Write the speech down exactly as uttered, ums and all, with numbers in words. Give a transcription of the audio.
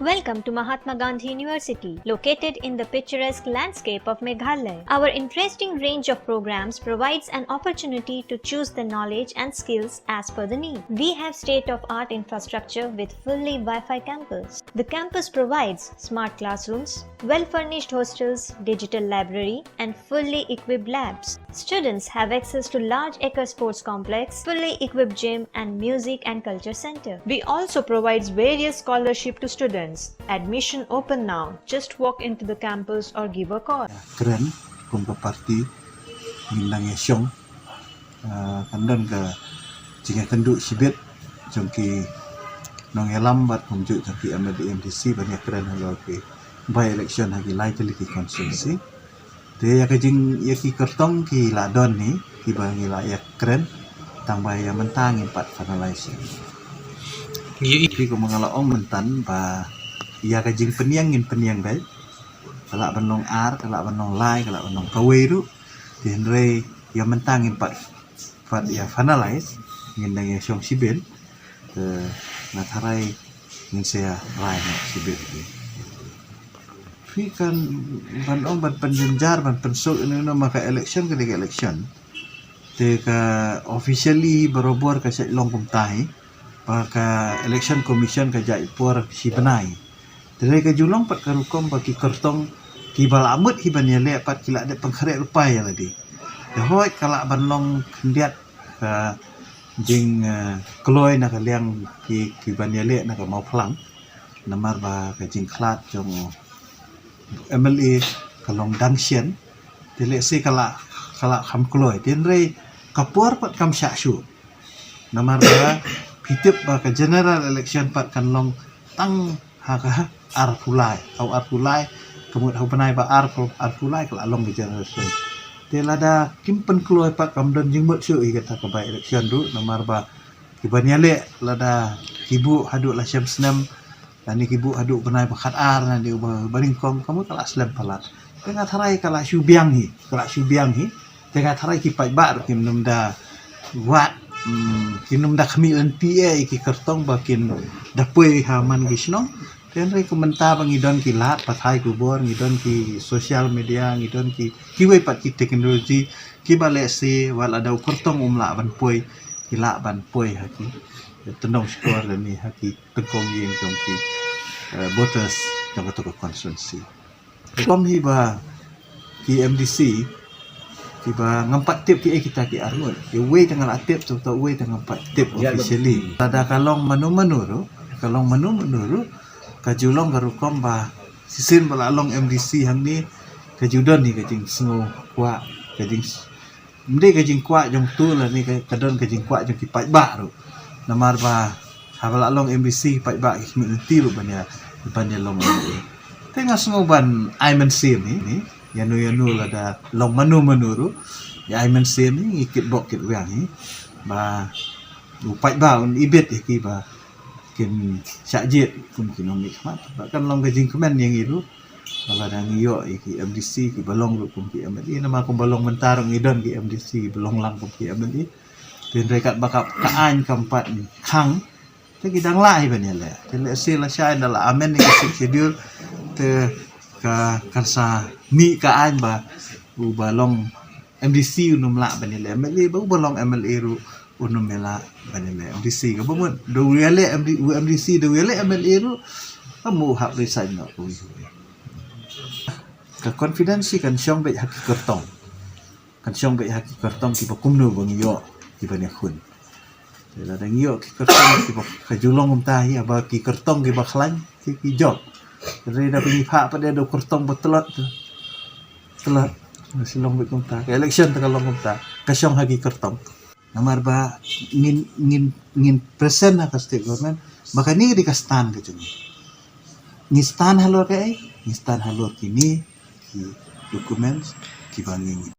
Welcome to Mahatma Gandhi University, located in the picturesque landscape of Meghalaya. Our interesting range of programs provides an opportunity to choose the knowledge and skills as per the need. We have state-of-art infrastructure with fully Wi-Fi campus. The campus provides smart classrooms, well-furnished hostels, digital library, and fully equipped labs. Students have access to large acre sports complex, fully equipped gym, and music and culture center. We also provides various scholarship to students. Admission open now. Just walk into the campus or give a call. Kren kum ka parti ngin nang ïa shong, ah, kan don ka jingïakynduh shibit jong ki nongïalam bad kumjuh jong ki M L A M D C ban ïakren halor ki by election ha ki lai tylli ki constituency. Te ïa ka jing, ïa ki kyrtong ki la don hi kiba ngi la ïakren, tang ba ïa mynta ngim pat finalize. Ngi ïa ki, kumba nga la ong mynta ba ïa ka jingpynïeng ngin pynïeng beit. Ka lah ban long ar, ka lah ban long lai, ka lah ban long kawei ruh. Te hynrei ïa mynta ngim pat, pat ïa finalize, ngin dang ïa shong shibit. Te nga tharai ngin sa ïa rai noh shibit. Phi kan ban ong ban pynjynjar ban pynsuk ino ino, ma ka election ka dei ka election. Te ka officially barabor ka sa long kumta hi. Ba ka election commission ka jia i por shi bnai. Te dei ka ju long pat ka rukom ba ki kyrtong kiba la mut hi ban ïaleh pat ki la dep pynkhreh lypa ïa lade. Te hooid ka lah ban long khyndiat ka jing, eh, kloi na ka liang ki, ki ban ïaleh na ka Mawphlang. Namar ba ka jingkhlad jong u M L A ka long dang shen. Te lehse ka lah, ka lah kham kloi. Te hynrei ka por pat kam shah shuh. Namar ba phi tip ba ka general election pat kan long tang ha ka arphew lai, ha u arphew lai, ka mut ha u bnai ba arphew, arphew lai ka la long ka general election. Te lada kim pynkloi pat kam don jingmut shuh ïa kata ka by election ruh, namar ba ki ban ïaleh lada ki buh haduh la shem snem, lane ki buh haduh bnai ba khatar, lane ba, ba nyngkong, ka mut ka la slem palat. Te nga tharai ka la shu biang hi, ka la shu biang hi. Te nga tharai ki paidbah ruh kim nym da wad, mm, kim nym da khmih lynti ïa ki kyrtong ba kin da poi ha man ki shnong. Te hynrei kumta ba ngi don ki lad pathai khubor, ngi don ki social media, ngi don ki, kiwei pat ki technology, kiba lehse wat lada u kyrtong um lah ban poi, ki lah ban poi ha ki tyndong shkor lane ha ki tyngkong ïing jong ki, eh, voters jong kato ka constituency. Kum hi ba ki M D C kiba ngam pat tip kiei kita ki arngut. Uwei te nga la tip, uta uwei te ngam pat tip officially. Lada ka long mano mano ruh, ka long mano mano ruh, ka ju long ka rukom ba shisien ba la long M D C hangne, ka ju don hi ka jingsngewkwah, ka jing, ym dei ka jingkwah jong uto lane ka, ka don ka jingkwah jong ki paidbah ruh. Namar ba haba la long M D C paidbah ki khmih lynti ruh ban ïa, ban ïa long M L A. Te nga sngew ban ai mynsiem hi, hi. Ïano ïano lada long mano mano ruh, ïa ai mynsiem hi, ngi kitbok kitwiang hi. Ba u paidbah un ibit ïa ki ba kin shah jied kum ki nongmihkhmat. Ba kan long ka jingkmen ïa ngi ruh. Ba lada ngi ïoh ïa ki M D C kiba long ruh kum ki M L A, namar kumba long mynta ruh ngi don ki M D C kiba long lang kum ki M L A. Te hynrei katba ka, ka aiñ kam pat khang, te ki dang lah hi ban ïaleh. Te lehse lashai ynda la amend ïa ka Sixth Schedule, te ka, kan sa mih ka aiñ ba uba long M D C un ym lah ban ïaleh M L A, ba uba long M L A ruh un ym lah ban ïaleh M D C. Kaba mut da u ïaleh M D, u M D C da u ïaleh M L A ruh, ka mut u hap resign noh kawei kawei. Ka confidence kan shong beit ha ki kyrtong. Kan shong beit ha ki kyrtong kiba kumno ba ngi ïoh kiba ïakhun. Te lada ngi ïoh ki kyrtong kiba, ka ju long kumta hi, haba ki kyrtong kiba khlaiñ ki, ki jop. Hynrei da ba ngi phah pat da u kyrtong ba tlot te, tlot. Nga shu long beit kumta. Ka election te ka long kumta. Ka shong ha ki kyrtong. Namar ba ngin, ngin, ngin present ha ka state government ba kane ka dei ka stand ka jong ngi. Ngi stand halor kaei? Ngi stand halor kine ki documents kiba ngi, ngi